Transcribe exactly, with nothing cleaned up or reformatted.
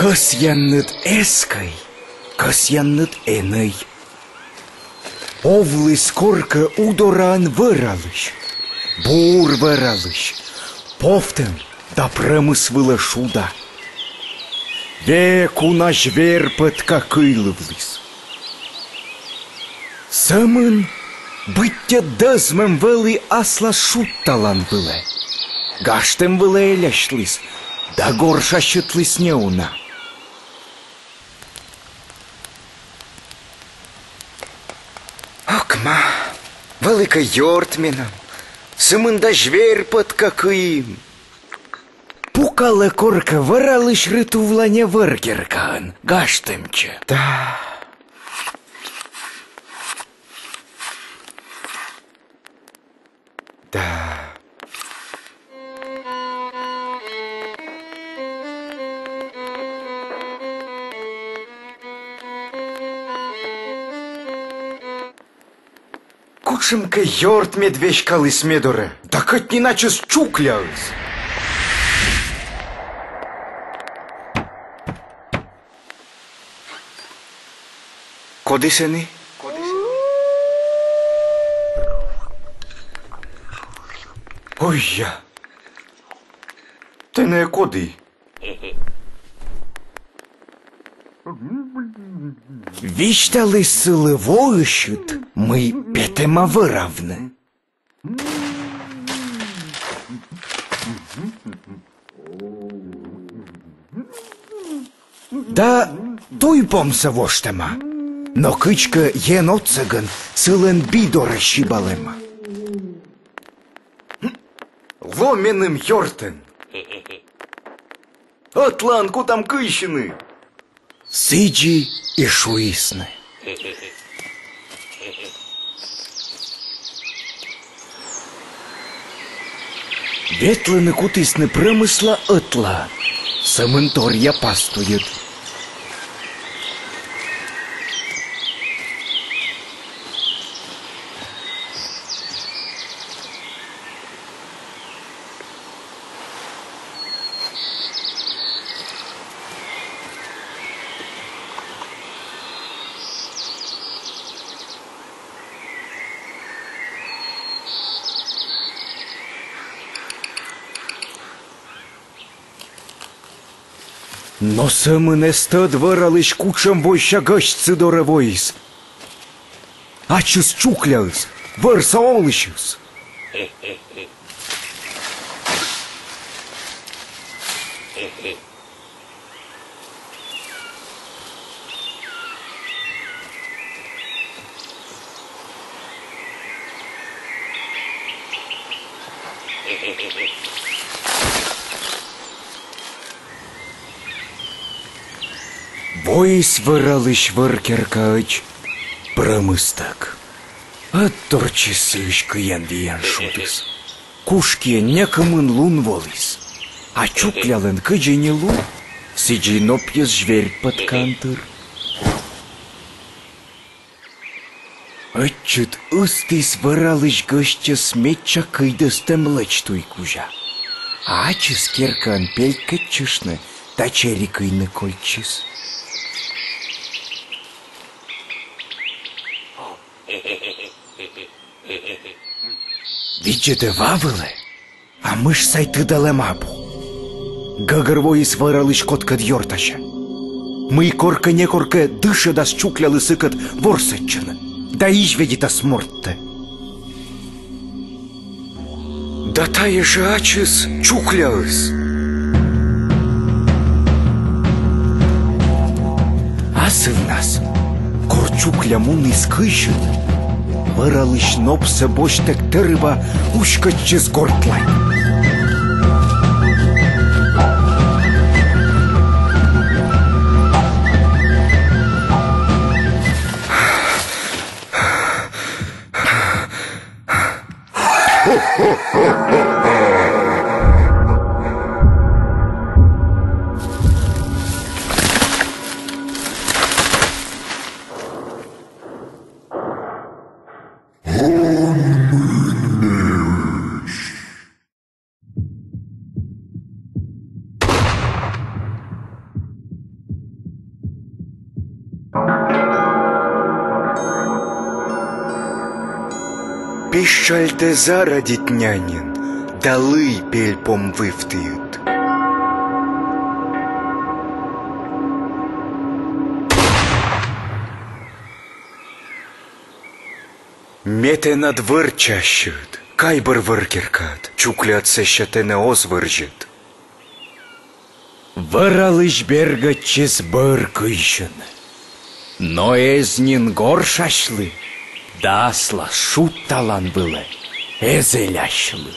Кӧсъянныд эскӧй, кӧсъянныд энӧй. Овліс коркӧ у дораӧн вӧралысь, бур вӧралысь, повтӧм да прӧмыс вылӧ шуда. Век уна зверь пӧтка кыйлывліс. Сӧмын быттьӧ дӧзмӧм вӧлі аслас шудталан вылӧ. Гажтӧм вылӧ элясьліс да горшасьытліс неуна. Окма, вӧлі кӧ ёрт менам, сымында зверь пӧтка кыим. Пукалӧ коркӧ вӧралысь рытувланьӧ вӧр керкаын, гажтӧмтчӧ. Да. Да. Кутшӧмкӧ ёрт мед веськаліс ме дорӧ, да кӧть нин ачыс чукляыс. Коді сэні? Ой-я! Тэнӧ коді? Висьталіс сылы воысьыд, мый петӧма вӧравны. Да туй помсӧ воштӧма, но кыдзкӧ Ен отсӧгӧн сылӧн би дорӧ сибалӧма. Ло меным ёртӧн. Ӧтлаын кутам кыйсьыны. Сідзи и шуисны. Ветлыны кутісны прӧмысла ӧтлаын, сӧмын торъя пас туйыд. Но сӧмын эз тӧд вӧралысь, кутшӧм войся гӧсьт сы дорӧ воис. Ачыс чукляыс, вӧрса олысьыс. Воис вӧралысь вӧр керкаӧдз прӧмыстӧг. Ӧтдортчис сыысь кыйӧн-виӧн шудыс. Кушкиӧн некымын лун воліс. А чуклялӧн кыдзи ни лун, сідзи нопйыс зверь пӧткаӧн тыр. Ӧтчыд ыстіс вӧралысь гӧсьтӧс медся кыйдӧстӧм лӧдз туй кузя. А ачыс керкаын пелькӧдчыштны да чери кыйны кольччис. Видзӧдӧ ва вылӧ, а мыш сайӧ тыдалӧма абу. Гӧгӧрвоис вӧралысь кодкӧд ёртася, мый коркӧ-некоркӧ дышӧдас чуклялы сыкӧд ворсӧдчыны да изьведитас морттӧ. Да тайӧ жӧ ачыс чукляыс. Асывнас, кор чукля муніс кыйсьыны, вӧралысь нопсӧ босьттӧг тэрыба уськӧдчис гортлань. Висьтшаль тэ зарадит няньын да лый пельпом вывтіыд. Ме тэнад вӧрчча, сьӧд, кайбыр вӧр керкаад, чукльыад сэсся тэнӧ оз вӧрзьӧд. Вӧралысь бергӧдчис бӧр кыйсьыны, но эз нин горшасьлы да аслас шудталан вылӧ эз элясьлы.